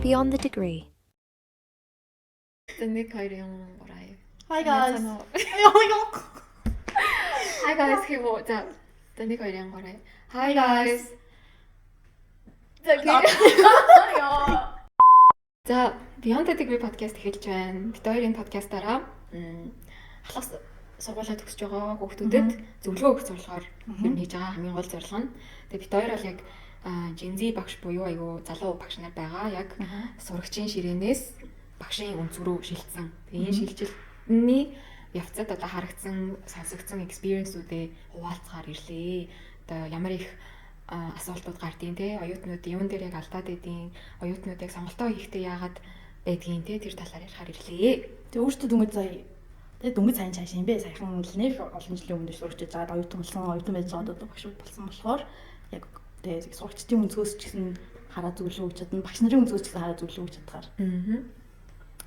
Beyond the Degree. За 1 2 3. Hi guys. Яа. Hi guys гэв. За за 1 2 3. Hi guys. За яа. За Beyond the Degree podcast эхэлж байна. Бид хоёрын подкастаараа халах сургуулаа төгсөж байгаа хүүхдүүдэд зөвлөгөө өгөх зорилгоор ер нь хийж байгаа хамгийн гол зорилго нь. Тэгээ бид хоёр бол яг Gen Z багш буюу айгүй залуу багш нар байгаа. Яг сурагчийн ширээнээс багшийн өнцөг рүү шилжсэн. Тэгээ энэ шилжилтний явцад одоо харагдсан, сонсогдсон experience-үүдээ хуваалцахаар ирлээ. Одоо ямар их асуултууд гардیں۔ Те, оюутнууд юун дээр яг алдаад байдیں۔ Оюутнууд яг сонголтоо хийхдээ яагаад байдгийг те, тэр талаар ярихаар ирлээ. Тэгээ өөртөө дөнгөж сая тэгээ дөнгөж сайн цааш юм бэ. Саяхан л нэх олон жилийн өмнө сурч байгаад оюутан болсон, оюутан байж байгаад одоо багш болсон болохоор яг тэгээ сурагчдын өнцгөөс ч гэсэн хараа зөвлөгөө өгч чадна. Багш нарын өнцгөөс ч гэсэн хараа зөвлөгөө өгч чадхаар.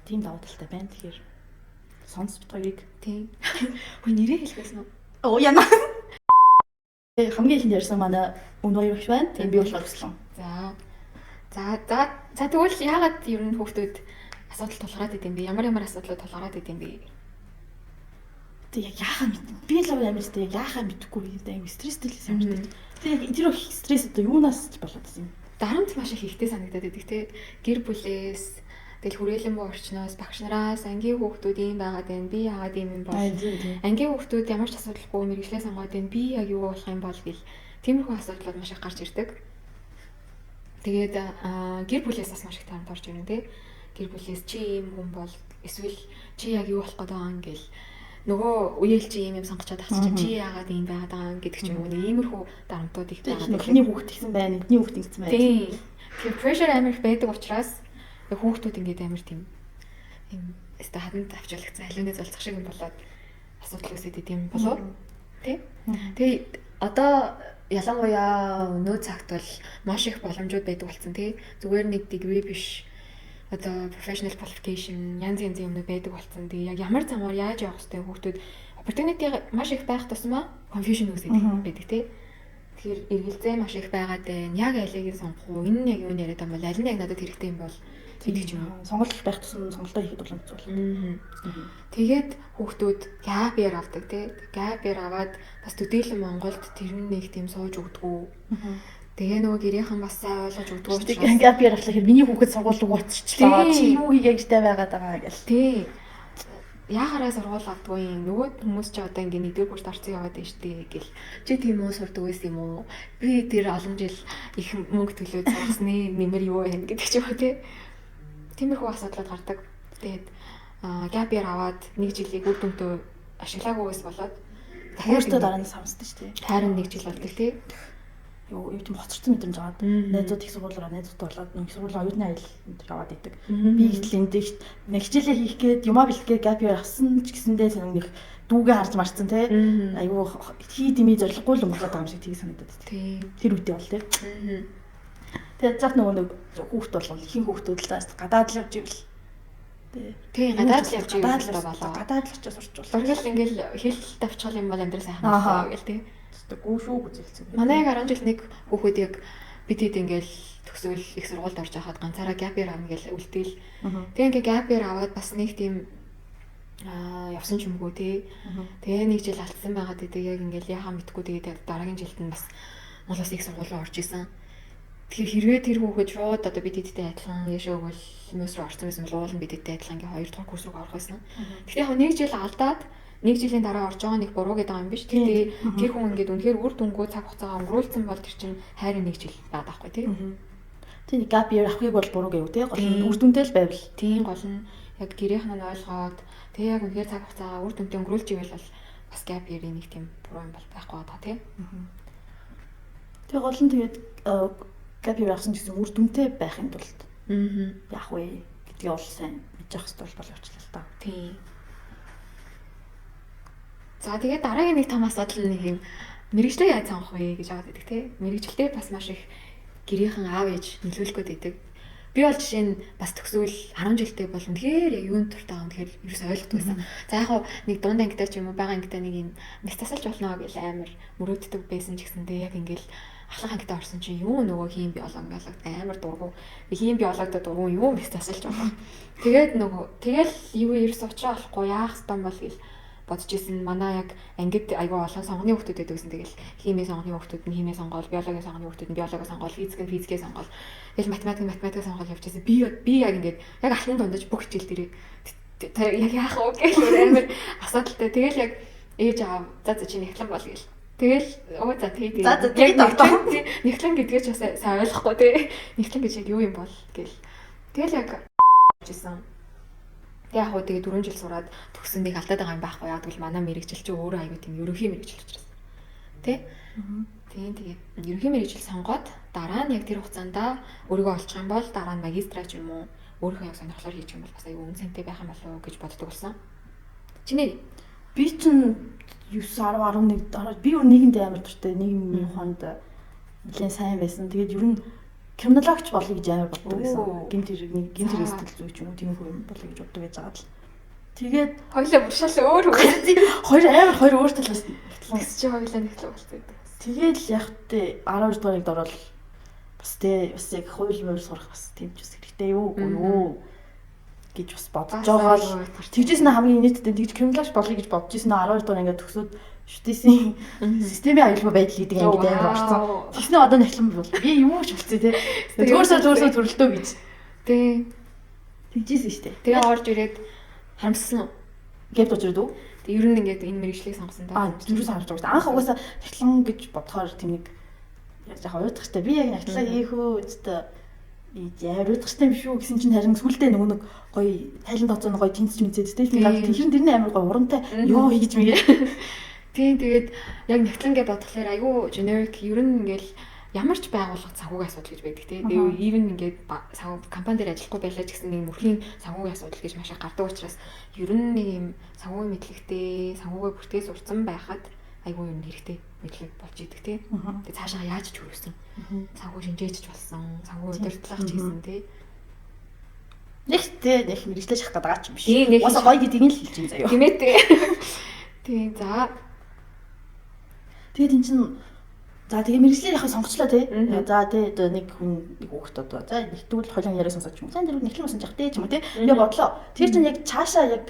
Тийм давуу талтай байна. Тэгэхээр сонс бит хоёрыг. Тийм. Хөө нэрээ хэлэхсэн үү? Оо яна. Хамгийн ихэнд ярьсан манай Үнэ хоёр багш байна. Тийм, би болохоор өслөн. За. За за за тэгвэл яагаад ер нь хүүхдүүд асуудал тулгараад идэм бэ? Ямар ямар асуудлууд тулгараад идэм бэ? Тэг яг яхаа мэд. Би л амар тэ яг яхаа мэдэхгүй юм даа. Стресстэй л юм шиг. Тэг яг тэр их стресс одоо юунаас ч болоод байсан юм. Дарамт маш их ихтэй санагдаад байдаг те. Гэр бүлээс, тэгэл хүрээлэн буй орчноос, багш нараас, ангийн хүүхдүүд ийм байгаад байна. Би яагаад ийм юм бол? Ангийн хүүхдүүд ямар ч асуудалгүй мэргэжлээ сонгоод байна. Би яг юу болох юм бол гэл тиймэрхүү асуудлууд маш их гарч ирдэг. Тэгээд гэр бүлээс бас маш их тарамт орж ирнэ те. Гэр бүлээс чи ийм хүн бол, эсвэл чи яг юу болох гээд байгаа юм гэл, нөгөө үеэл чи ийм юм сонгочоод авчих чинь чи яагаад ийм байгаад байгаа юм гэдэг ч юм уу, нэг иймэрхүү дарамтууд их байгаа. Эхний хүүхд тэгсэн байна, эдний хүүхд ингэсэн байна. Тийм. Тэгэхээр pressure амар их байдаг учраас хүүхдүүд ингээд амар тийм юм өстө хаданд авчуулагдсан халиуныг золцох шиг юм болоод асуудал үүсээд идэм болов. Тэ? Тэгээ одоо ялангуяа өнөө цагт бол маш их боломжууд байдаг болсон тий. Зүгээр нэг degree биш, одоо professional qualification, янз янзын юмнууд байдаг болсон. Тэгээ яг ямар замаар яаж явах хэвтэй хүүхдүүд opportunity маш их байх тусмаа confusion үүсээд байдаг тий. Тэгэхээр эргэлзээ маш их байгаад байна. Яг алийг нь сонгох уу? Энэ нь яг юу яриад байгаа юм бол, аль нь яг надад хэрэгтэй юм бол гэдэг ч юм уу. Сонголт байх тусам сонголтоо хийхэд бол хэцүү болно. Тэгээд хүүхдүүд gap year авдаг тий. Gap year аваад бас төдийлөн Монголд тэр нь нэг тийм сууж өгдөггүй. Тэгээ нөгөө гэрийнхэн бас сайн ойлгож өгдөггүй учраас gap year авлаа хэр миний хүүхэд сургууль руу очичлаа. Чи юу хийгээ гэжтэй байгаад байгаа гэл. Тий. Яхаараа сургууль авдгүй юм. Нөгөө хүмүүс чи одоо ингээ нэгдүгээр курст орсон яваад байна штэ гэл. Чи тийм үү, сурдаг байсан юм уу? Би тэр олон жил их мөнгө төлөөд сургасны нэмэр юу вэ гэдэг ч юм уу тий. Тиймэрхүү асуудлууд гардаг. Тэгээд gap year аваад нэг жилийг үр дүнтэй ашиглаагүйгээс болоод дахиад өөртөө дараа нь самсдаг шүү дээ. Хайрын нэг жил болдог тий. Юу юу тийм хоцорсон мэдрэмж аваад найзууд их сургуулиараа найзуудтай болоод нэг сургуулийн оюутны аялал энэ төр яваад идэг. Би гэтэл энэ дээгт нэг хичээлээ хийх гээд юмаа бэлтгэх гээд gap year авсан ч гэсэндээ нэг дүүгээ харж марцсан те. Айгүй хий дэмий зориггүй л өнгөрөөд байгаа юм шиг тийг санагдаад байдаг. Тэр үедээ бол те. Тэгээд зах нөгөө нэг хүүхд бол ихэнх хүүхдүүд л заас гадаад л явж ивэл тий, гадаад л явж ивэл болоо. Гадаад л очиж сурч болоо. Бараг л ингээл хэл давчгал юм бол амьдрал сайхан болоо гэл тий. Гүү шүү гүзэлцэн. Манай яг 10 жил нэг хүүхэд яг бид хэд ингээл төгсөөл их сургуульд орж байхад ганцаараа gap year авна гэл үлдээл. Тэгээ ингээ gap year аваад бас нэг тийм явсан ч юмгүй тий. Тэгээ нэг жил алдсан байгаад гэдэг яг ингээл яхаа мэдгүй, тэгээд дараагийн жилд нь бас Монголоос их сургууль руу орж исэн. Тэгэхээр хэрвээ тэр хүүхэд шууд одоо бид хэдтэй адилхан яшээ өгвөл мөс рүү орсон байсан бол уул нь бид хэдтэй адилхан ингээ хоёр дахь курс руу орох байсан. Тэгэхээр яг нэг жил алдаад нэг жилийн дараа орж байгаа нэг буруу гэдэг юм биш. Тэгэхээр тэр хүн ингээд үнэхээр үр дүнгүй цаг хугацаагаа өнгөрүүлсэн бол тэр чинь хайрын нэг жил байгаад байхгүй тий. Тийм, gap year авахыг бол буруу гэв тий. Гол нь үр дүнтэй л байвал. Тийм, гол нь яг гэрийнхэн нь ойлгоод тэгээ яг үнэхээр цаг хугацаагаа үр дүнтэй өнгөрүүлж ивэл бол бас gap year-ийн нэг тийм буруу юм бол байхгүй байгаа тий. Тэгээ гол нь тэгээд gap year авсан гэсэн үр дүнтэй байхын тулд яах вэ гэдгийг бол сайн мэдж явах хэрэгтэй бол явчлаа л та. Тийм. За тэгээд дараагийн нэг том асуудал нэг юм мэргэжлээ яаж сонгох вэ гэж аваад байдаг тий. Мэргэжилдээ бас маш их гэрийнхэн, аав ээж нөлөөлөх гээд байдаг. Би бол жишээ нь бас төгсөөл 10 жилдээ бол үнэхээр яг юунд дуртай байгаа юм тэгэхээр ерөөсөй ойлгохгүй байсан. За яг хуу нэг дунд ангитай ч юм уу, бага ангитай нэг юм мэс тасалж болно гэл амар мөрөөддөг байсан ч гэсэндээ яг ингээл Ахлах ангидаа орсон чинь юу нөгөө хим биолог биолог амар дургу. Хим биологтой дургу юу юм бэ тасалж байгаа. Тэгээд нөгөө тэгэл юу ерөөс уучраа олохгүй яах ёстой юм бол гэл бодож исэн. Манай яг ангид айгүй олон сонгоны хүмүүс байдаг гэсэн. Тэгэл химийн сонгоны хүмүүс нь химийн сонгоол, биологийн сонгоны хүмүүс нь биологи сонгоол, физик нь физикээ сонгоол. Тэгэл математик математик сонгоол явж байсан. Би яг ингээд яг ахлын дундаж бүх хичээл дээрээ яг яах вэ гэх амар асуудалтай. Тэгэл яг ээж аав за за чи нэгтлэн бол гэл. Тэгэл өө за тий тий. За за тэгээд нэгтлэн гэдгээ ч бас сайн ойлгохгүй тий. Нэгтлэн гэж яг юу юм бол гэл. Тэгэл яг жисэн. Тэг яг хуу тэгээ 4 жил сураад төгсөн нэг алдаад байгаа юм байхгүй яа гэвэл манай мэрэгжил чи өөрөө аягүй тийм ерөнхий мэрэгжил учраас. Тэ? Тийм тэгээд ерөнхий мэрэгжил сонгоод дараа нь яг тэр хугацаанд өөрийгөө олчих юм бол дараа нь магистра ч юм уу өөрийнхөө яг сонирхлоор хийчих юм бол бас аягүй үн цэнтэй байх юм болов уу гэж боддог болсон. Чиний би чинь 9 10 11 би юу нийгэмд амар дуртай, нийгмийн ухаанд нэлээд сайн байсан. Тэгээд ер нь криминологч болъё гэж амар боддог байсан. Гэмт хэрэг нэг гэмт хэрэг сэтгэл зүйч юм уу тийм хүн болъё гэж боддог байж байгаа л. Тэгээд хоёлаа буршаал өөр үг. Хоёр амар хоёр өөр талаас тэгс чи хоёлаа нэгтлэг болсон гэдэг. Тэгээд л яг тэ 12 дугаар ангид ороод бас тэ бас яг хууль муур сурах бас тийм ч бас хэрэгтэй юу үгүй юу гэж бас бодож байгаа л тэгжсэн хамгийн нийтдээ тэгж криминалч болъё гэж бодож ирсэн 12 дугаар ингээд төгсөөд шүтээсийн системийн аюулгүй байдал гэдэг ангид амар орсон. Тэгснэ одоо нэхлэн бол би юм уу ч болцсон тий. Төөрсөө төрөлтөө гэж. Тий. Тэгжсэн шүү дээ. Тэгээ орж ирээд харамссан уу? Гэвт орж ирээд үү? Тэг ер нь ингээд энэ мэрэгчлийг сонгосон даа. Аа, зүрхээс харж байгаа шүү дээ. Анх угаасаа нэхлэн гэж бодохоор тийм нэг яг жаахан уйдгартай. Би яг нэхлээ хийх үү өстө ямар уйдгартай юм шүү гэсэн чинь харин сүулдэ нөгөө нэг гоё тайлан тооцоо нь гоё тэнцэж мэдсэд тийм тэр нь тэр нь амар гоё урамтай ёо хийж мэгээ. Тийм тэгээд яг нэгтлэнгээ бодохлоор айгүй generic ер нь ингээл ямар ч байгууллага санхүүгийн асуудал гэж байдаг тийм. Тэгээд even ингээд санхүү компани дээр ажиллахгүй байлаа ч гэсэн нэг мөрхийн санхүүгийн асуудал гэж маш их гардаг учраас ер нь нэг юм санхүүгийн мэдлэгтэй, санхүүгээ бүртгэж сурцсан байхад айгүй юм хэрэгтэй мэдлэг болж идэг тийм. Тэгээд цаашаа яаж ч хөрвсөн. Санхүү шинжээч ч болсон, санхүү удирдлага ч хийсэн тийм. Нэг тэ нэг мэрэгчлээ шахах гэдэг ч юм биш. Уусаа гоё гэдгийг л хэлж юм заяа. Тийм ээ. Тийм за. Тэгээд эн чинь за тэгээ мэрэгчлэр яхаа сонгочлаа тий. За тий одоо нэг хүн нэг хүүхэд одоо за нэгтвэл хоёлын яриа сонсож юм. Сайн тэр нэгтлэн болсон жах тий ч юм уу тий. Тэгээ бодлоо. Тэр чинь яг цаашаа яг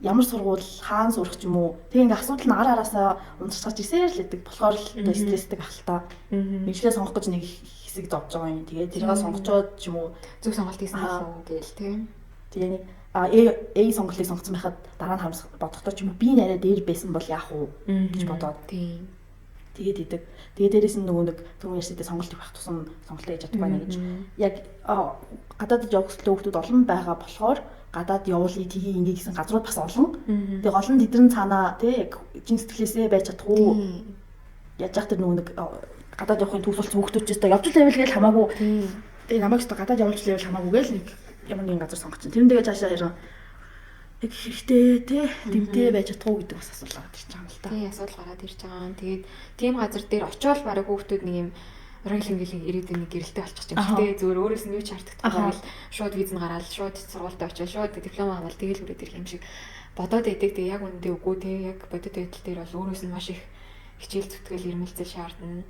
ямар сургууль хаан сурах ч юм уу. Тэгээ ингээ асуудал нь ар араасаа унцарч ирсээр л байдаг. Болохоор л одоо стресстэй байх л та. Мэрэгчлээ сонгох гэж нэг хэсэг зовж байгаа юм. Тэгээ тэрийг сонгочоод ч юм уу зөв сонголт хийсэн болов уу гээл тий. Тэгээ нэг А сонголтыг сонгоцсон байхад дараа нь харамсах бодохдоо ч юм уу би нэрээ дээр байсан бол яах вэ гэж бодоод. Тийм. Тэгээд идэг. Тэгээд дээрэс нь нөгөө нэг түрүүн ярьсантай сонголт их байх тусам сонголтоо хийж чадахгүй байна гэж. Яг гадаадд явах хүсэлтэй хүмүүс олон байгаа болохоор гадаад явуулъя тгий ингээ гэсэн газрууд бас олон. Тэгээ гол нь тэдэрн цаанаа тий яг чин сэтгэлээсээ байж чадах уу? Яаж яах тэр нөгөө нэг гадаад явахын төгс болсон хүүхдүүд ч өстой явж л байвал гээл хамаагүй. Тэгээ намайг өстой гадаад явуулж л байвал хамаагүй гээл нэг ямар нэгэн газар сонгоч чинь. Тэр нь тэгээ цаашаа харин яг хэрэгтэй тий дэмтэй байж чадах уу гэдэг бас асуудал гараад ирж байгаа юм л та. Тий асуудал гараад ирж байгаа. Тэгээд тийм газар дээр очиод бараг хүүхдүүд нэг юм ураг ингээл ирээдүйн нэг гэрэлтэй болчих юм шиг тий зүгээр өөрөөс нь юу ч хардагдахгүй байвал шууд виз нь гараал шууд сургуультай очиод шууд диплом аваад тэгэл хүрээд ирэх юм шиг бодоод идэг. Тэгээ яг үнэндээ үгүй тий яг бодит байдал дээр бол өөрөөс нь маш их хичээл зүтгэл ирмэлзэл шаардна.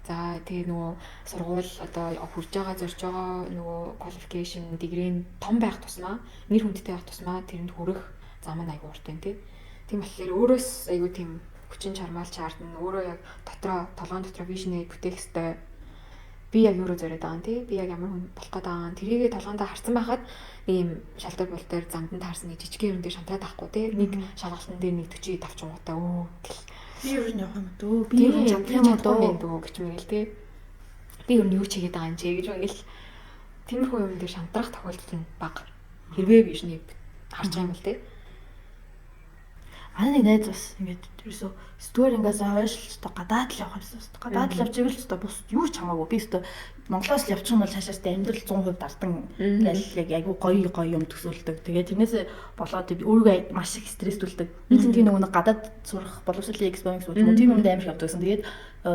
За тэгээ нөгөө сургууль одоо хүрж байгаа зорж байгаа нөгөө qualification degree нь том байх тусмаа нэр хүндтэй байх тусмаа тэрэнд хүрэх зам нь айгүй урт байна тий. Тийм болохоор өөрөөс айгүй тийм хүчин чармаал шаардна. Өөрөө яг дотроо толгойн дотроо vision-ийг бүтээх ёстой. Би яг юуруу зориод байгаа юм тий. Би яг ямар хүн болох гээд байгаа юм. Тэрийгээ толгоондоо харсан байхад нэг юм шалтар бол дээр замд нь таарсан нэг жижигхэн юм дээр шантраад авахгүй тий. Нэг шалгалтан дээр нэг 40 тавчингуудаа өө гэл. Би юу нь явах юм дөө. Би юу чадах юм дөө гэж мэгэл тий. Би юу нь юу ч хийгээд байгаа юм чи гэж мэгэл. Тиймэрхүү юм дээр шантрах тохиолдол нь бага. Хэрвээ vision-ийг харж байгаа юм бол тий. Манай нэг найз бас ингээд ерөөсөө 9 дугаар ангиас хойш л өстой гадаад л явах юмсан өстой. Гадаад л явж ивэл өстой бус юу ч хамаагүй. Би өстой Монголоос л явчих юм бол цаашаас амьдрал 100% дардан гээл яг айгүй гоё гоё юм төсөөлдөг. Тэгээд тэрнээс болоод өөрийгөө маш их стресстүүлдэг. Энэ тентгийн нөгөө нэг гадаад сурах боловсролын экспо гэсэн үг тийм юмд амар явдаг гэсэн. Тэгээд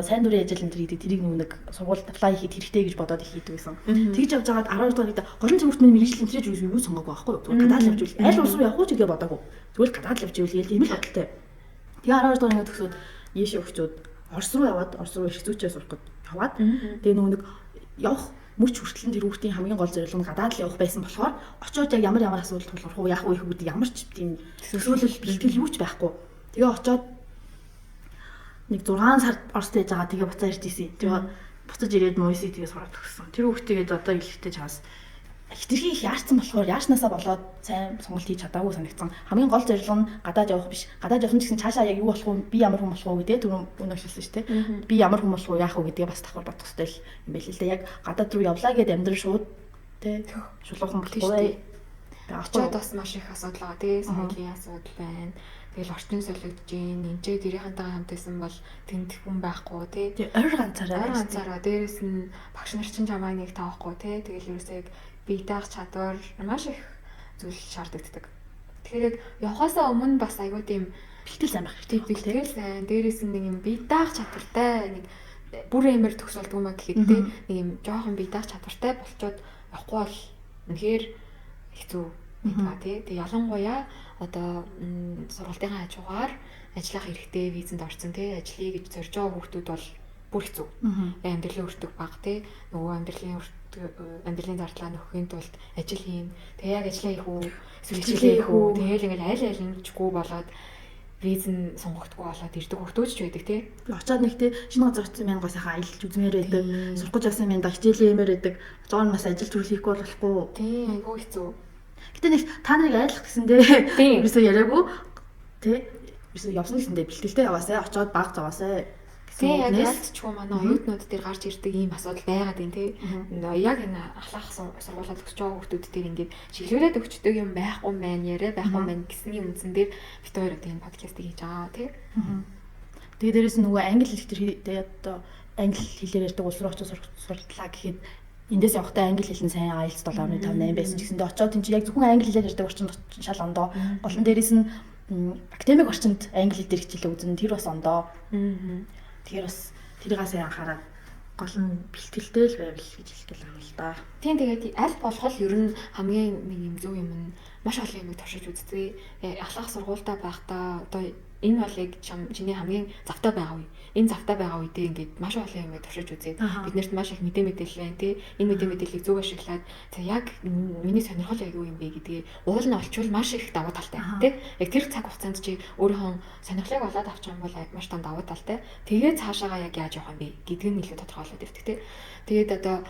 сайн дурын ажил энэ гэдэг тэрийг нөгөө нэг сургуульд apply хийхэд хэрэгтэй гэж бодоод их хийдэг гэсэн. Тэгж явж байгаад 12 дугаар гэдэг голын цэвэрт минь мэргэжил энэ тэрэж юу сонгоогүй байхгүй юу? Зүгээр гадаад л явж ивэл аль улс руу явах уу ч гэдгээ бодоагүй. Зүгээр л гадаад л явж ивэл гээл тийм л бодолтой. Тэгээ 12 дугаар ингээд төгсөөд ийшээ өгчөөд Орос руу яваад, Орос руу их зүйчээ сурах гээд яваад, тэгээ нөгөө нэг явах мөч хүртэл тэр хүүхдийн хамгийн гол зорилго нь гадаад л явах байсан болохоор очиод яг ямар ямар асуудал тулгарх уу, яах вэ гэдэг ямар ч тийм төсөөлөл, бэлтгэл юу ч байхгүй. Тэгээ очиод нэг 6 сар Оросд байж байгаа, тэгээ буцаа ирж исэн. Тэгээ буцаж ирээд MUIS-ийг тэгээ сураад төгссөн. Тэр хүүхдийгээд одоо хэлэхдээ чаас хэтэрхий их яарсан болохоор яарснаасаа болоод сайн сонголт хийж чадаагүй санагдсан. Хамгийн гол зорилго нь гадаад явах биш. Гадаад явсан ч гэсэн цаашаа яг юу болох вэ? Би ямар хүн болох уу гэдэг түрүүн өнөө хэлсэн шүү дээ. Би ямар хүн болох уу, яах вэ гэдгээ бас давхар бодох хэрэгтэй юм байл л дээ. Яг гадаад руу явлаа гэд амьдрал шууд тэ шулуухан болохгүй. Очоод бас маш их асуудал байгаа тий, соёлын асуудал байна. Тэгэл орчин солигдож гин, энэ ч гэрийнхэнтэйгээ хамт байсан бол тэнд хүн байхгүй тий. Тий, ойр ганцаараа. Ойр ганцаараа, дээрэс нь багш нар чинь чамайг нэг таахгүй тий. Тэгэл ерөөсөө яг бие даах чадвар маш их зүйл шаардлагатай. Тэгэхээр яг явхаасаа өмнө бас айгүй тийм бэлтгэл сайн байх хэрэгтэй. Бэлтгэл сайн. Дээрэс нь нэг юм бие даах чадвартай, нэг бүр эмэр төгс болдгоо маа гэхэд тий нэг юм жоохон бие даах чадвартай болчоод явахгүй бол үнэхээр хэцүү байдаг тий. Тэгээ ялангуяа одоо сургалтынхаа хажуугаар ажиллах хэрэгтэй, визэнд орсон тий, ажиллая гэж зорж байгаа хүүхдүүд бол бүр хэцүү. Амьдралын өртөг бага тий. Нөгөө амьдралын зардлаа нөхөхийн тулд ажил хийн. Тэгээ яг ажиллаа хийх үү, эсвэл хичээлээ хийх үү? Тэгээл ингээл аль аль нь болоод виз нь сонгогдгүй болоод ирдэг хүүхдүүд ч байдаг тий. Би очоод нэг тий шинэ газар очсон маань гоо сайхан аялж үзмээр байдаг. Сурах гэж явсан маань хичээлээ юмэр байдаг. Жоо нь бас ажил төрөл хийхгүй болохгүй. Тий, айгүй хэцүү. Гэтэ нэг та нарыг айлах гэсэндээ ерөөсөө яриаггүй тий. Ерөөсөө явсан гэсэндээ бэлтгэлтэй яваасай, очоод баг зовоосай. Тий, яг ялцчгүй манай оюутнууд дээр гарч ирдэг ийм асуудал байгаад байна тий. Яг энэ ахлах сургуулиуд төгсөж байгаа хүүхдүүд дээр ингээд чиглүүлээд өгчдөг юм байхгүй мэн, яриа байхгүй мэн гэсний үндсэн дээр бид хоёр одоо энэ подкастыг хийж байгаа тий. Тэгээ дээрээс нь нөгөө англи хэл дээр тий одоо англи хэлээр ярьдаг улс руу очиж суртлаа гэхэд эндээс явахдаа англи хэл нь сайн IELTS 7.58 байсан ч гэсэндээ очоод энэ чинь яг зөвхөн англи хэлээр ярьдаг орчинд шал ондоо. Гол нь дээрээс нь академик орчинд англи хэл дээр хичээлээ үзэн тэр бас ондоо. Тэгэхээр бас тэрийг сайн анхаарат гол нь бэлтгэлтэй л байвал гэж хэлэх юм л да. Тийм, тэгээд аль болох ер нь хамгийн нэг юм зөв юм нь маш олон юмыг туршиж үзтээ. Ахлах сургуультай байхдаа одоо энэ бол яг чиний хамгийн завтай байгаа үе. Энэ завтай байгаа үедээ ингээд маш олон юмыг туршиж үзээд биднэрт маш их мэдээ мэдээлэл байна тий. Энэ мэдээ мэдээллийг зөв ашиглаад за яг миний сонирхол яг юу юм бэ гэдгээ уул нь олчвол маш их давуу талтай тий. Яг тэр цаг хугацаанд чи өөрийнхөө сонирхлыг олоод авчих юм бол маш том давуу талтай. Тэгээд цаашаагаа яг яаж явах юм бэ гэдг нь илүү тодорхой болоод ирдэг тий. Тэгээд одоо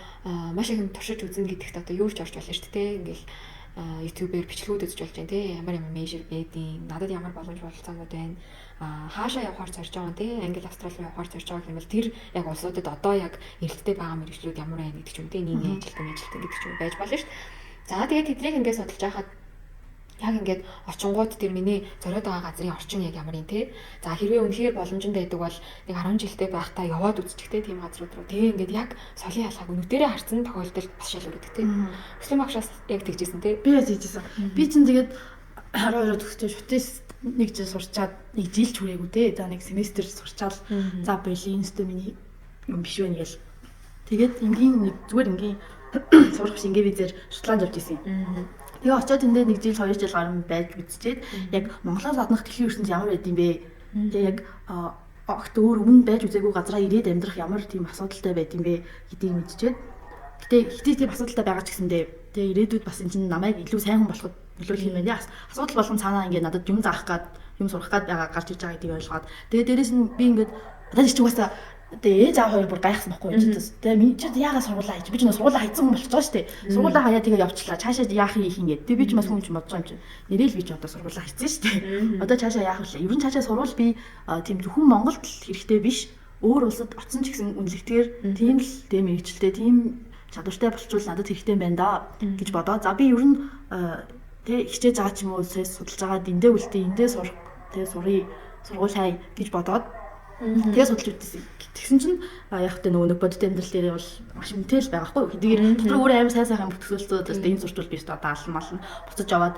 маш их юм туршиж үзнэ гэдэгт одоо юу ч орж болно шүү дээ тий. Ингээл YouTube-ээр бичлэгүүд үзэж болж байна тий. Ямар ямар major байдیں۔ Надад ямар боломж бололцоонууд байна. Хаашаа явахаар зорж байгаа тий. Англи, Австрали руу явахаар зорж байгаа гэмэл тэр яг улсуудад одоо яг эрэлттэй байгаа мэргэжлүүд ямар байна гэдэг ч юм тий. Нийгмийн ажилтан гэдэг ч юм байж болно шүү дээ. За тэгээд тэднийг ингээд судалж байхад яг ингээд орчингууд тэр миний зориод байгаа газрын орчин яг ямар юм те. За хэрвээ үнэхээр боломжинд байдаг бол нэг 10 жилдээ байхдаа яваад үзчих те тийм газрууд руу. Тэгээ ингээд яг соёлын ялгааг нүдэрээ харсан тохиолдолд бас шал өрөдөг те. Өслийн багшаас яг тэгжсэн те. Би бас тэгжсэн. Би чинь тэгээд 12 төгсчөө шутис нэг жил сурчаад нэг жил ч хүрээгүй те. За нэг семестр сурчаал за болин өстө миний юм биш вэ гэл. Тэгээд энгийн нэг зүгээр энгийн сурах биш энгийн визээр шотланд явж исэн. Тэгээ очиод тэндээ нэг жил 2 жил гарan байж үзчихэд яг Монголоос гаднах дэлхийн ертөнц ямар байд юм бэ? Тэгээ яг огт өөр өмнө байж үзээгүй газараа ирээд амьдрах ямар тийм асуудалтай байд юм бэ гэдгийг мэдчихэд. Гэтэ хитий тийм асуудалтай байгаа ч гэсэндээ тэгээ ирээдүйд бас энэ чинь намайг илүү сайн хүн болоход нөлөөлөх юм байна. Асуудал болгон цаанаа ингээд надад юм заах гад юм сурах гад байгаа гарч иж байгаа гэдгийг ойлгоод тэгээ дээрэс нь би ингээд надад ч угаасаа тэгээ ээж аав хоёр бүр гайхсан байхгүй юу? Тэгээ миний чи яагаад сургуулаа хайч? Би ч нөө сургуулаа хайцсан хүн болчихж байгаа шүү дээ. Сургуулаа хаяа тэгээ явчлаа. Цаашаа яах юм их ингээд. Тэгээ би ч бас хүн ч бодож байгаа юм чинь. Нэрэл би ч одоо сургуулаа хайцсан шүү дээ. Одоо цаашаа яах вэ? Ер нь цаашаа сурвал би тийм зөвхөн Монголд л хэрэгтэй биш. Өөр улсад очсон ч гэсэн үнэлэгдгээр тийм л тийм мэрэгчлээ, тийм чадвартай болчвол надад хэрэгтэй юм байна да гэж бодоо. За би ер нь тэг хичээж байгаа ч юм уу судалж байгаа эндээ үлдээ, эндээ сурах, тэг сурыг сургууль хай гэж бодоод тэгээ судалж үзсэн. Тэгсэн чинь яг тэ нөгөө нэг бодит амьдрал дээр бол маш үнэтэй л байгаа хгүй. Тэгэхээр дотор өөрөө амар сайн сайхан бүтгсөлцөө одоо энэ сурчвал би өстө одоо алан мална буцаж аваад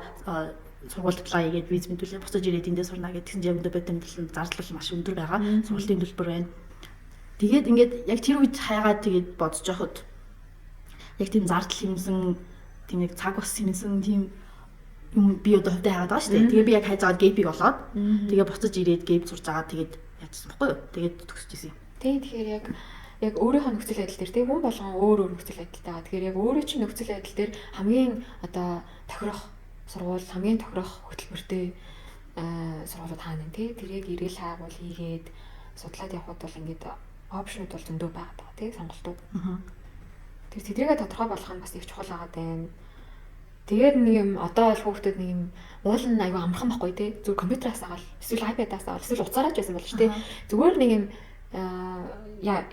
сургууль apply хийгээд виз мэдүүлээ буцаж ирээд эндээ сурна гэдгсэн чинь яг өндөө бодит амьдрал нь зардал маш өндөр байгаа. Сургуулийн төлбөр байна. Тэгээд ингээд яг тэр үед хайгаад тэгээд бодож байхад яг тийм зардал хэмнсэн тийм нэг цаг бас хэмнсэн тийм юм би одоо хувьдаа хайгаад байгаа шүү дээ. Тэгээ би яг хайж байгаа gap-ийг олоод тэгээ буцаж ирээд gap сурж байгаа тэгээд яажсан баггүй юу. Тэгээд төгсөж исэн юм. Тийм, тэгэхээр яг өөрийнхөө нөхцөл байдал дээр, тийм, хүн болгон өөр өөр нөхцөл байдалтай байгаа. Тэгэхээр яг өөрөө чинь нөхцөл байдал дээр хамгийн одоо тохирох сургууль, хамгийн тохирох хөтөлбөртэй сургуулиуд хаана нэ, тий, тэрийг эргэл хайгуул хийгээд судлаад явхад бол ингээд option ууд бол зөндөө байгаа даа, тий, сонголтууд. Тэр тэдрийгээ тодорхой болгох нь бас их чухал байгаа даа. Тэгээд нэг юм, одоо бол хүүхдүүд нэг юм уул нь айгүй амархан байхгүй, тий. Зүгээр компьютераас агаал, эсвэл iPad-аас агаал, эсвэл утсаараа ч байсан болж, тий. Зүгээр нэг юм яа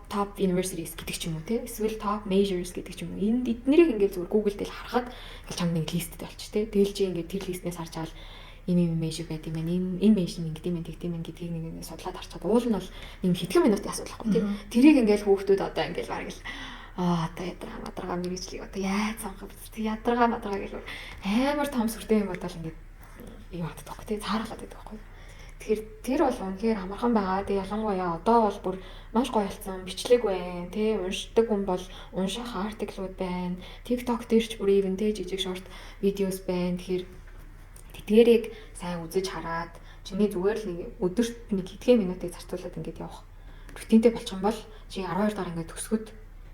top universities гэдэг ч юм уу, тий. Эсвэл top majors гэдэг ч юм уу. Энэ эднэрийг ингээд зүгээр Google дээр харахад ингээл чамд нэг list тэй болчих, тий. Тэгэл чи ингээд тэр list нээс харж аал ийм ийм major байд юм байна. Энэ major нь ингэдэм юм, тэгдэм юм гэдгийг нэг ингээд судлаад харчаад уул нь бол ийм хэдхэн минутын асуудал байхгүй, тий. Тэрийг ингээд хүүхдүүд одоо ингээд бараг л одоо ядаргаа мадаргаа мэргэжлийг одоо яаж сонгох вэ? Ядаргаа мадаргаа гэх амар том сүртэй юм бодвол ингээд юу хатдаг байхгүй, тий, цааргалаад байдаг байхгүй. Тэгэхээр тэр бол үнэхээр амархан байгаа. Тэгээ ялангуяа одоо бол бүр маш гоё болсон. Бичлэг байна, тий, уншдаг хүн бол унших article ууд байна. TikTok дээр ч бүр even, тий, жижиг short videos байна. Тэгэхээр тэдгээрийг сайн үзэж хараад чиний зүгээр л нэг өдөрт нэг хэдхэн минутыг зарцуулаад ингээд явах routine тэй болчих юм бол чи 12 дахь ингээд төгсгöd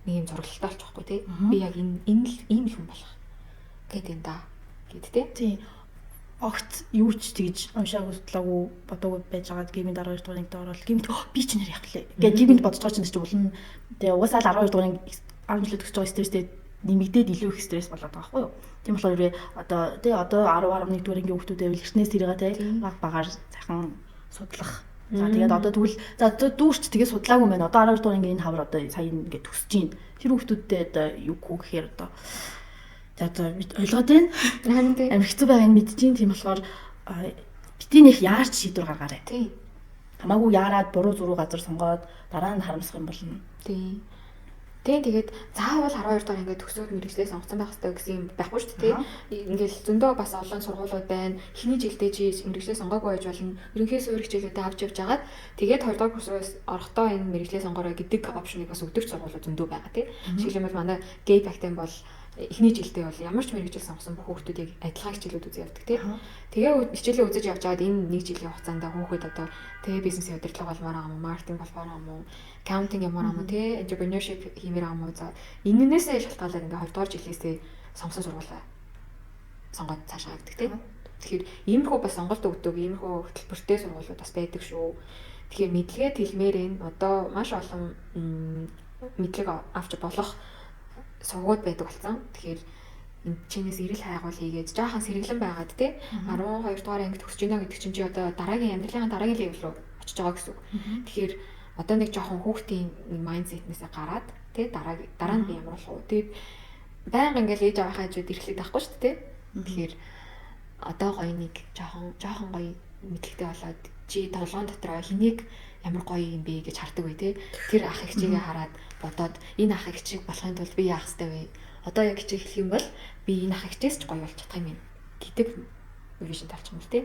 нэг юм зураглалтай болчих واخгүй, тий. Би яг энэ л ийм л хүн болох гэд энэ да гэд, тий. Тийм. Огт юу ч тэгж уншаагүй, судлаагүй, бодоогүй байж байгаа гимийн 12 дугаар ангид ороод гимт би ч нэр явах лээ. Ингээд гимэнд бодож байгаа чинь улам тэгээ угаасаа л 12 дугаар анги 10 жилээ төгсөж байгаа стресстэй нэмэгдээд илүү их стресс болоод байгаа байхгүй юу. Тийм болохоор одоо, тий, одоо 10 11 дугаар ангийн хүүхдүүд байвал эртнээс тэрийг, тий, баг багаар сайхан судлах. За, тэгээд одоо тэгвэл за дүүрч тэгээ судлаагүй байна. Одоо 12 дугаар ангийн энэ хавар одоо сая ингээд төсөж чинь. Тэр хүүхдүүдтэй одоо юу гэхээр одоо за одоо ойлгоод байна. Харин тий. Амар хэцүү байгааг мэдэж чинь. Тийм болохоор битгий нэх яарч шийдвэр гаргаарай. Хамаагүй яарад буруу зуруу газар сонгоод дараа нь харамсах юм болно. Тийм. Тийм, тэгээд заавал 12 дугаар ингээд төгсөөд мэргэжлээ сонгоцсон байх хэрэгтэй гэсэн юм байхгүй шүү дээ. Ингээл зөндөө бас олон сургуулиуд байна. Эхний жилдээ чи мэргэжлээ сонгоогүй байж болно. Ерөнхий суурь хичээлүүдээ авч явж хагаад тэгээд 2 дугаар курсаас орохдоо энэ мэргэжлээ сонгоорой гэдэг option ыг бас өгдөг сургуулиуд зөндөө байгаа, тий. Жишээлбэл, манай Gay Academy бол эхний жилдээ бол ямар ч мэргэжил сонгосон бүх хүүхдүүд яг адилхан хичээлүүд үзээ явдаг, тий. Тэгээ хичээлээ үзэж явж байгаад энэ нэг жилийн хугацаанд хүүхэд одоо, тий, бизнесийн удирдлага болмоор байгаа юм уу, маркетинг болмоор байгаа юм уу, accounting ямар юм уу, тий, entrepreneurship хиймээр байгаа юм уу. За, энэнээсээ шалтгаалаад ингээ 2 дугаар жилээсээ сонгосон сургуулаа сонгоод цаашаа явдаг, тий. Тэгэхээр иймэрхүү бас сонголт өгдөг, иймэрхүү хөтөлбөртэй сургуулиуд бас байдаг шүү. Тэгэхээр мэдлэгээ тэлмээр энэ одоо маш олон мэдлэг авч болох сувгууд байдаг болсон. Тэгэхээр энэ чинээс эрэл хайгуул хийгээд жаахан сэргэлэн байгаад, тий, 12 дугаар анги төгсөж байна гэдэг чинь чи одоо дараагийн амьдралын дараагийн level рүү очиж байгаа гэсэн үг. Тэгэхээр одоо нэг жоохон хүүхдийн нэг mindset нээсээ гараад, тий, дараа нь би ямар болох вэ? Тэгээд байнга ингээл ээж аваахаа хажууд ирэхлээд байхгүй шүү дээ. Тэгэхээр одоо гоё нэг жоохон жоохон гоё мэдлэгтэй болоод чи толгоон дотроо хэнийг ямар гоё юм бэ гэж хардаг бай, те. Тэр ах эгчийгээ хараад бодоод энэ ах эгчийг болохын тулд би яах ёстой вэ? Одоо яг хичээх хэлэх юм бол би энэ ах эгчээс ч гоё болж чадах юм гэдэг vision талчих юм л, те.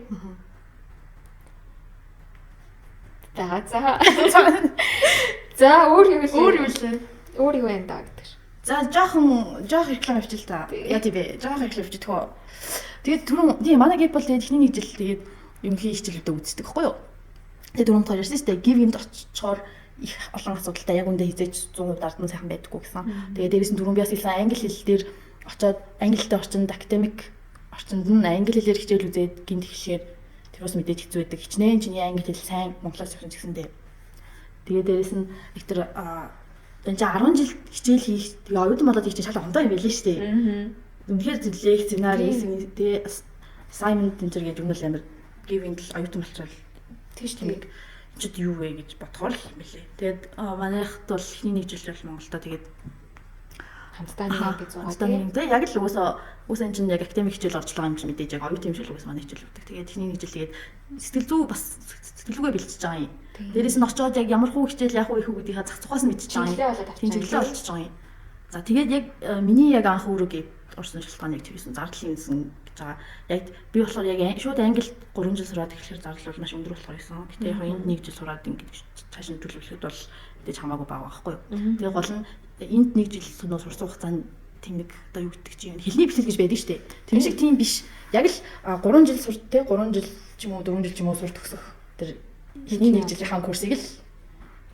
За за. За, өөр юу вэ? Өөр юу лээ? Өөр юу вэ даа гэдэг. За, жоохон жоох реклам явчих л та. Яа тий бэ? Жоох реклам явчих тхөө. Тэгээд түрүүн, тийм, манай гэп бол тэгээд эхний нэг жил тэгээд ерөнхий хичээлүүдээ үздэг байхгүй юу? Тэгээд түрүүн тоо ярьсан шүү дээ. Гив юмд очихоор их олон асуудалтай, яг үндэ хизээж 100% дардан сайхан байдаггүй гэсэн. Тэгээд дээрээс нь түрүүн би бас хэлсэн, англи хэл дээр очоод англи хэлтэй орчинд, академик орчинд нь англи хэлээр хичээл үзээд гинт хэлэхээр тэр бас мэдээж хэцүү байдаг. Хичнээн чиний англи хэл сайн монголоос явсан ч гэсэндээ. Тэгээд дээрээс нь их тэр энэ чинь 10 жил хичээл хийх, тэгээ оюутан болоод хийх чинь шал ондоо юм байлээ шүү дээ. Үнэхээр лекц, семинар, тэгээ assignment энэ төр гэж юм бол амар гівийн л оюутан болчихвол Тийм шүү дээ. чид юу вэ гэж бодгоор л юм билээ. Тэгээд манайхад бол эхний нэг жил бол Монголдо тэгээд хамтдаа нэг анги зугаа хамтдаа нэг, тэгээ яг л угаасаа энэ чинь яг академик хичээл орж байгаа юм чинь мэдээж яг оюутан юм шиг л угаасаа манай хичээл өгдөг. Тэгээд эхний нэг жил тэгээд сэтгэл зүй бас сэтгэл зүгээ бэлтжиж байгаа юм. Дээрээс нь очиод яг ямар хуу хичээл яах вэ их үү гэдгийнхаа зах зухаас нь мэдчихэж байгаа юм. Тийм, чиглэлээ олчихж байгаа юм. За, тэгээд яг миний яг анх үүрэг орсон шалтгаан яг тэр юусэн зардал юмсан гэж байгаа. Яг би болохоор яг шууд англид 3 жил сураад эхлэхээр зардал бол маш өндөр болохоор байсан. Гэтэ яг энд 1 жил сураад ингэж цааш нь төлөвлөхөд бол мэдээж хамаагүй бага байхгүй юу. Тэгээ гол нь энд 1 жил нөө сурсан хугацаанд тийм нэг одоо юу гэдэг чинь хэлний бэлтгэл гэж байдаг шүү дээ. Тэр шиг тийм биш. Яг л 3 жил сур, те, 3 жил ч юм уу 4 жил ч юм уу сур төгсөх тэр Эхний нэг жилийнхаа курсыг л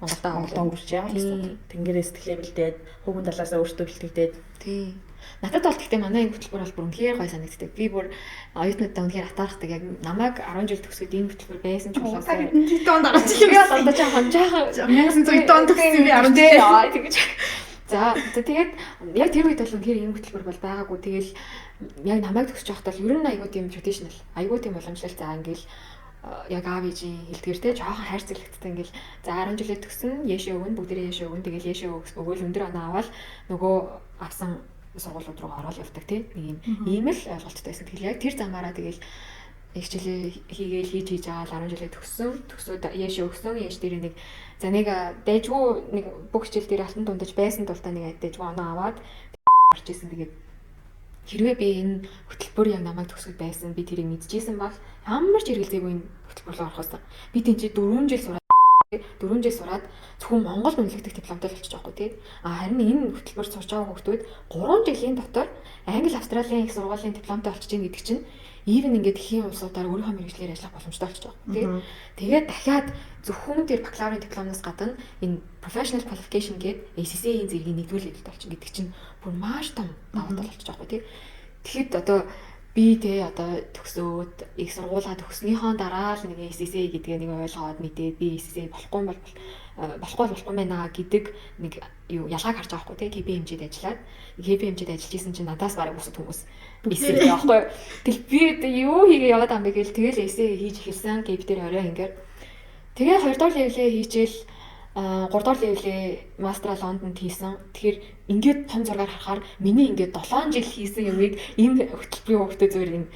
Монголд өнгөрч байгаа гэсэн. Тэнгэрээ сэтгэлээ бэлдээд, хүүхэн талаасаа өөртөө бэлтгэгдээд. Тийм. Надад бол гэхдээ манай энэ хөтөлбөр бол бүр үнэхээр гоё санагддаг. Би бүр оюутнуудаа үнэхээр атаархдаг. Яг намайг 10 жил төгсгöd энэ хөтөлбөр байсан ч болоосаа. Тэд онд 10 жил Би бол одоо жоохон 1990 онд төгссөн би 10 жил. Тэгэж. За тэгээд яг тэр үед бол үнэхээр ийм хөтөлбөр бол байгаагүй. Тэгэл яг намайг төгсөж байхдаа л ер нь айгүй тийм traditional, айгүй тийм уламжлал за ингээл яг аав ээжийн хэлдгэр те жоохон хайрцаглагдсан ингээл за 10 жилээ төгсөн, яшээ өгнө, бүгдээрээ яшээ өгнө. Тэгэл яшээ өгөөл өндөр оноо аваад нөгөө авсан сургуулиуд руу ороод явдаг те. Нэг юм ийм л ойлголттой байсан. Тэгэл яг тэр замаараа тэгэл хичээлээ хийгээл хийж хийж байгаа л 10 жилээ төгссөн. Төгсөөд яшээ өгсөн. Яш дээр нэг за нэг дайжгүй нэг бүх хичээл дээр алтан дундаж байсан тулдаа нэг дайжгүй оноо аваад орж исэн. Тэгээд хэрвээ би энэ хөтөлбөр яг намайг төгсгөл байсан, би тэрийг мэдчихсэн бол ямар ч эргэлзээгүй энэ хөтөлбөр рүү орох байсан. Би тийч 4 жил сураад 4 жил сураад зөвхөн Монголд үнэлэгдэх дипломтой л болчих жоохгүй тий. А харин энэ хөтөлбөр сурч байгаа хүмүүс 3 жилийн дотор Англи, Австралийн их сургуулийн дипломтой болчих чинь гэдэг чинь even ингээд дэлхийн улсуудаар өөрийнхөө мэргэжлээр ажиллах боломжтой болчих жоохгүй тий. Тэгээд дахиад зөвхөн тэр бакалаврын дипломноос гадна энэ professional qualification гээд ACCA-ийн зэргийн нэгдүгээр level-д болчих гэдэг чинь бүр маш том давуу тал болчих жоохгүй тий. Тэгэхэд одоо би те одоо төгсөөд их сургуулаа төгснөхийн дараа л нэг ACCA гэдгээ нэг ойлгоод мэдээд би ACCA болохгүй бол болохгүй байна гэдэг нэг юу ялгааг харж байгаа байхгүй те KPMG-д ажиллаад KPMG-д ажиллаж исэн чинь надаас бараг бусад хүмүүс ACCA байхгүй. Тэгэл би одоо юу хийгээ яваад байгаа юм бэ гээл тэгэл ACCA хийж эхэлсэн KP дээр орой ингээд тэгээ 2 дугаар level-ээ хийчихэл 3 дугаар level-ээ мастера Лондонд хийсэн. Тэгэхээр ингээд том зургаар харахаар миний ингээд 7 жил хийсэн юмыг энэ хөтөлбөрийн хүүхдээ зүгээр энэ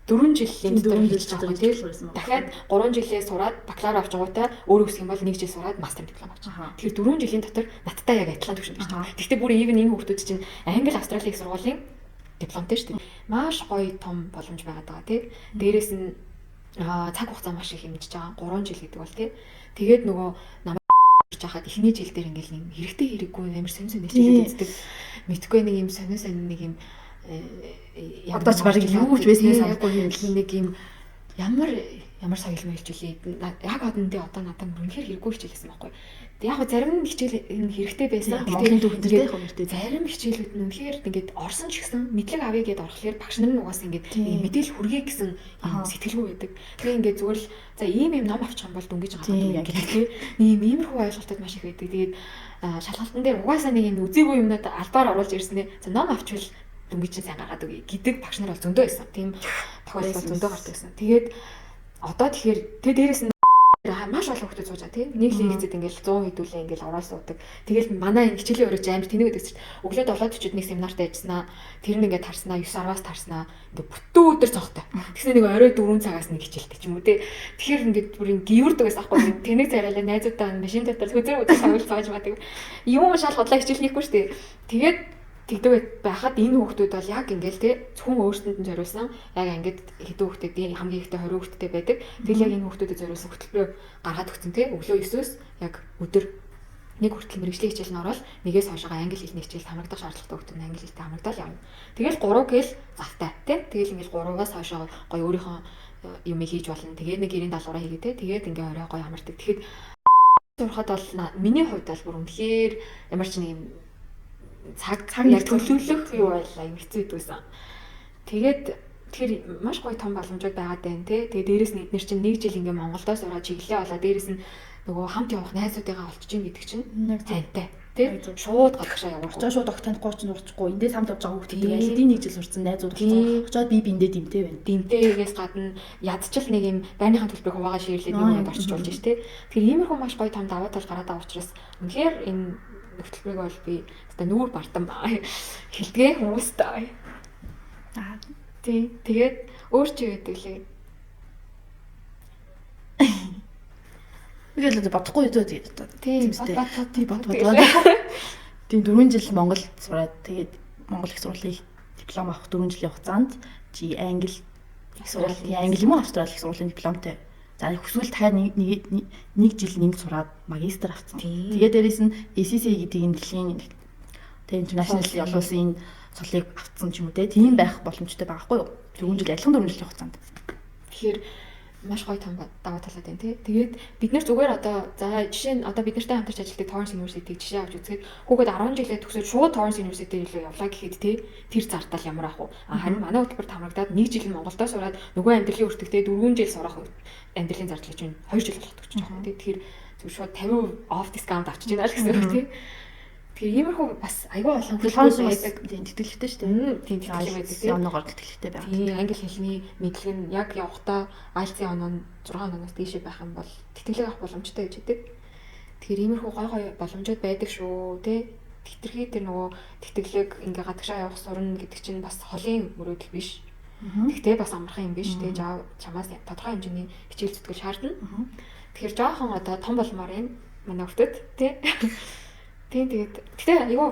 4 жилийн дотор хийж байгаа байхгүй тийм. Дахиад 3 жилээ сураад бакалавр авч байгаатай өөр өсөх юм бол 1 жил сураад мастер диплом авч. Тэгэхээр 4 жилийн дотор надтай яг адилхан төвшөнд байж байгаа. Гэхдээ бүр even энэ хүүхдүүд чинь Англи, Австралийн их сургуулийн дипломтой шүү дээ. Маш гоё том боломж байгаад байгаа тийм. Дээрээс нь цаг хугацаа маш их хэмжиж байгаа. 3 жил гэдэг бол тийм. Тэгээд нөгөө намайг хахад эхний жил дээр ингээл нэг хэрэгтэй хэрэггүй амар сонь сонь хичээлүүд үздэг. Мэдхгүй нэг юм сонь сонь нэг юм одоо ч барыг юу ч байснаа санахгүй юм л нэг юм ямар ямар соёл мэлжүүлээ. Яг одондээ одоо надад үнэхээр хэрэггүй хичээл гэсэн байхгүй. Яг го зарим хичээл хэрэгтэй байсан. Монголын түүхэн дээр яг хэрэгтэй. Зарим хичээлүүд нь үнэхээр ингээд орсон ч гэсэн мэдлэг авъя гэдээ орохлоор багш нар нь угаасаа ингээд мэдээлэл хүргэе гэсэн юм сэтгэлгүй байдаг. Тэгээ ингээд зүгээр л за ийм юм ном авчих юм бол дүнгиж байгаа гэдэг тийм. Нэг юм иймэрхүү ойлголтод маш их байдаг. Тэгээд шалгалтан дээр угаасаа нэг юм үзээгүй юмнууд албаар оруулж ирсэн ээ. За ном авчвал дүнгийн чинь сайн гаргаад өгье гэдэг багш нар бол зөндөө байсан. Тийм тохиолдол зөндөө гардаг байсан. Тэгээд одоо тэгэхээр тэг дээрэс нь маш олон хүмүүс сууж байгаа тийм. Нэг лекцэд ингээл 100 хэдүүлээ ингээл ороод суудаг. Тэгэл манай энэ хичээлийн өрөөч амар тэнэг гэдэг чинь өглөө 7:40-д нэг семинарт ажилласнаа. Тэр нь ингээд тарснаа 9:10-аас тарснаа. Ингээд бүтэн өдөр цогтой. Тэгснэ нэг орой 4 цагаас нэг хичээлтэй ч юм уу тий. Тэгэхээр ингээд бүр ингээд гівэрдэг байсан аахгүй. Тэнэг царайлаа найзуудаа машин дотор хөзөр өдөр савл цааж мадаг. Юм шал худлаа хичээл хийхгүй шүү дээ. Тэгээд тэгдэг байхад энэ хүүхдүүд бол яг ингээл те зөвхөн өөрсдөнд нь зориулсан яг ангид хэдэн хүүхдэд хамгийн ихтэй 20 хүүхэдтэй байдаг. Тэгэл яг энэ хүүхдүүдэд зориулсан хөтөлбөрөөр гаргаад өгсөн те өглөө 9-өөс яг өдөр нэг хүртэл мэрэгжлийн хичээл нь ороод нэгээс хойшоо англи хэлний хичээл хамрагдах шаардлагатай хүүхдүүд нь англи хэлтэй хамрагдал явна. Тэгэл 3 гээл завтай те. Тэгэл ингээл 3-аас хойшоо гоё өөрийнхөө юмыг хийж болно. Тэгээд нэг гэрийн даалгавраа хийгээ те. Тэгээд ингээ орой гоё амардаг. Тэгэхэд сурахад бол миний хувьд бол бүр үнэхээр ямар ч нэг юм цаг яг төлөвлөх юу байлаа юм хэцүү байсан. Тэгээд тэгэхээр маш гоё том боломжууд байгаад байна те. Тэгээд дээрэс нь эднэр чинь нэг жил ингээ Монголдоо сураад чиглэлээ болоо дээрэс нь нөгөө хамт явах найзуудыгаа олчиж гин гэдэг чинь тантай те. Шууд гадагшаа явах. Очоо шууд огт танихгүй ч нурчихгүй. Эндээс хамт явж байгаа хүүхдүүдтэй аль хэдийн нэг жил сурцсан найзууд болсон. Очоод би биэндээ дэмтэй байна. Дэмтэйгээс гадна ядчил нэг юм байрныхаа төлбөрийг хуваагаа ширлээд нэг юмд орчиж болж ш те. Тэгэхээр иймэрхүү маш гоё том даваа тал гараад байгаа учраас үнэхээр энэ хөтөлбөрийг бол би өстой нүүр бардам хэлдгээ хүмүүст. Аа тий. Тэгээд өөр чи юу гэдэг лээ? Тэгэл л бодохгүй юу тэгээд одоо. Тийм бот бот бот. Тийм 4 жил Монголд сураад тэгээд Монгол их сургуулийн диплом авах 4 жилийн хугацаанд чи англи их сургуулийн англи юм уу австрали их сургуулийн дипломтой. За хүсвэл дахиад нэг жил нэмж сураад магистр авсан. Тэгээд дээрээс нь ACCA гэдэг энэ дэлхийн тэг international олон улсын цолыг авцсан ч юм уу те. Тийм байх боломжтой байгаа хгүй юу? 4 жил адилхан 4 жилийн хугацаанд. Тэгэхээр Маш гоё том даваа талаад байна тий. Тэгээд бид нэр зүгээр одоо за жишээ нь одоо бид нартай хамтарч ажилладаг Torrens University-г жишээ авч үзэхэд хүүхэд 10 жилээ төгсөөд шууд Torrens University рүү явлаа гэхэд тий тэр зардал ямар ах вэ? А харин манай хөтөлбөр хамрагдаад 1 жил нь Монголдо сураад нөгөө амьдралын өртөгтэй 4 жил сурах амьдралын зардлыг чинь 2 жил болох гэж байгаа тий. Тэгэхээр зүгээр шууд 50% off discount авчиж байна л гэсэн үг тий. Тэгэхээр иймэрхүү бас айгүй олон хөтөлбөр байдаг. Тийм, тэтгэлэгтэй шүү дээ. Тийм, тэтгэлэг байдаг тийм. Оноогоор тэтгэлэгтэй байгаа. Тийм, англи хэлний мэдлэг нь яг явахдаа IELTS-ийн оноо нь 6 оноос дээшээ байх юм бол тэтгэлэг авах боломжтой гэж хэлдэг. Тэгэхээр иймэрхүү гой гой боломжууд байдаг шүү, тий. Хэтэрхий тэр нөгөө тэтгэлэг ингээ гадагшаа явах сурна гэдэг чинь бас холын мөрөөдөл биш. Тэгтээ бас амархан юм биш, тий. Чамаас тодорхой хэмжээний хичээл зүтгэл шаардна. Тэгэхээр жоохон одоо том болмоор байна манай хүүхдүүд, тий. Тийм, тэгээд гэтээ айгүй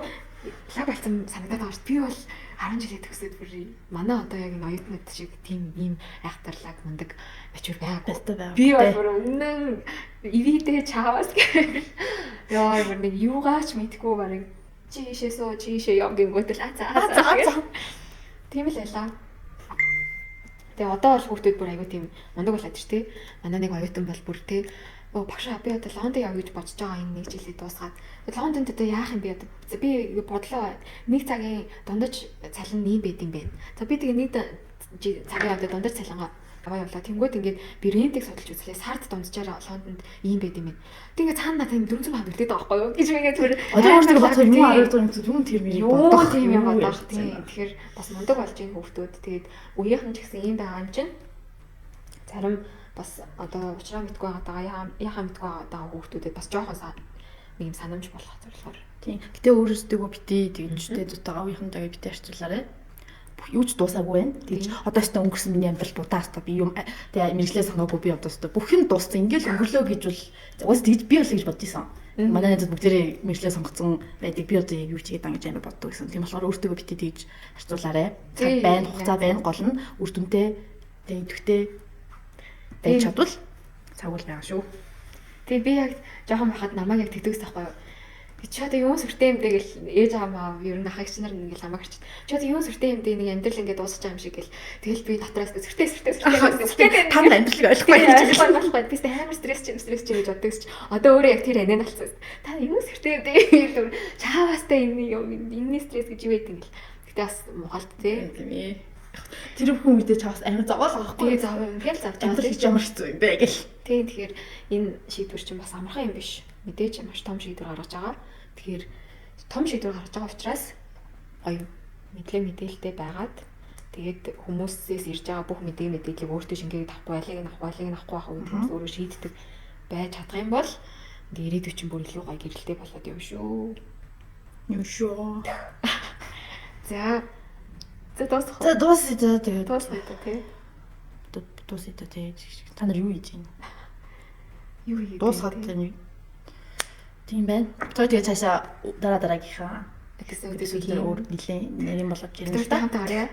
лаг болсон санагдаад байгаа шүү дээ. Би бол 10 жилээ төгсөөд бүр манай одоо яг энэ оюутнууд шиг тийм ийм айхтарлаг мундаг mature байгаагүй. Би бол бүр үнэн ивидэ чаваас гэх. Яа, бүр нэг юугаач мэдгүй барыг чийшээ суу чийшээ яв гингүүтэл а за за. Тийм л байлаа. Тэгээ одоо бол хүүхдүүд бүр айгүй тийм мундаг болоод ш тий. Манай нэг оюутан бол бүр тий багшаа би одоо Лондон явъя гэж бодож байгаа, энэ нэг жилээ дуусгаад. Лондонд одоо яах юм бэ одоо? Би бодлоо, нэг цагийн дундаж цалин ийм байд юм байна. За би тэгээ нэг цагийн одоо дундаж цалингаа аваа явлаа. Тэнгүүд ингээд би rent ийг судалж үзлээ. Сард дунджаараа Лондонд ийм байд юм байна. Тэг ингээд цаана надад юм 400 паунд үлдээд байгаа байхгүй юу? Гэж ингээд түр одоо өөртөө бодохоор юм 12 юм тэр мэрийг бодох тийм юм бодох тийм. Тэгэхээр бас мундаг болж байгаа хүүхдүүд. Тэгээд үеийнхэн ч гэсэн ийм байгаа юм чинь зарим бас одоо учраа мэдгүй байгаа, яхаа мэдгүй байгаа хүүхдүүдэд бас жоохон нэг юм санамж болох зорилгоор. Тийм. Гэтэ өөрөөсдөгөө бити тэгжтэй зүйтэйгээ үеийнхэнтэйгээ бити харьцуулаарай. Юу ч дуусаагүй байна. Тэгж одоо өстө өнгөрсөн миний амьдрал дутаа өстө би юм тэгээ мэргэжлээ сонгоогүй би одоо өстө бүх юм дууссан. Ингээл өнгөрлөө гэж бол уус тэгж би бол гэж бодож исэн. Манай найзууд бүгдээрээ мэргэжлээ сонгоцсон байдаг. Би одоо яг юу ч хийгээд байгаа гэж амар боддог гэсэн. Тийм болохоор өөртөө бити тэгж харьцуулаарай. Цаг байна, хугацаа байна, гол нь үр дүнтэй, тэгээ идэвхтэй байж чадвал цаг бол байгаа шүү. Тэгээ би яг жоохон байхад намайг яг тэгдэгс байхгүй юу? Чи одоо юун сүртэй юм бэ гэл ээж аав ер нь ахагч нар ингээл намайг харчид. Чи одоо юун сүртэй юм бэ, нэг амьдрал ингээд дуусаж байгаа юм шиг гэл. Тэгэл би дотроос сүртэй сүртэй сүртэй сүртэй та нар амьдралыг ойлгохгүй гэж ойлгохгүй. Би амар стресс чи стресс чи гэж боддог чи. Одоо өөрөө яг тэр анаа алцсан. Та юун сүртэй юм бэ гэл чаавастай энэ юм энэний стресс гэж юу байдаг гэл. Гэтэ бас мухалт тий. Тийм ээ. Тэр хүн мэдээ чаваас амар зовоол байгаа байхгүй. Тэгээ зов юм. Тэгэл завж байгаа. Амьдрал гэж ямар хэцүү юм бэ гэл. Тийм, тэгэхээр энэ шийдвэр чинь бас амархан юм биш. Мэдээж маш том шийдвэр гаргаж байгаа. Тэгэхээр том шийдвэр гаргаж байгаа учраас гоё мэдлэг мэдээлэлтэй байгаад тэгээд хүмүүсээс ирж байгаа бүх мэдээллийг өөртөө шингээгээд авахгүй, алийг нь авахгүй, алийг нь авахгүй байх гэдгээс өөрөө шийддэг байж чадах юм бол ингээ ирээдүйд чинь бүр илүү гоё гэрэлтэй болоод явна шүү. Юм шүү. За. За дуусах. За дуусъя за тэгээд. Дуусгая та тий. Дуусъя та тий. Та нар юу хийж байна? Юу хийж? Дуусгаад тэр тийм байна. Тэр тэгээд цаашаа дараа дараагийнхаа эпизодыг өөр нэлээ нэрийн болоод ирнэ. Бид хамт орё.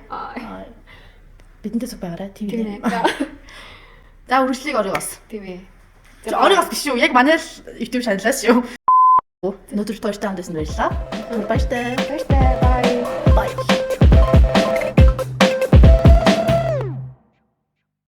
Бидэнтэй цуг байгаарай. Тийм ээ. За үргэлжлэлийг орё бас. Тийм ээ. Орё бас биш үү? Яг манай л YouTube channel-аас шүү. Өнөөдөр хоёртой хамт байсан баярлалаа. Баяртай. Баяртай.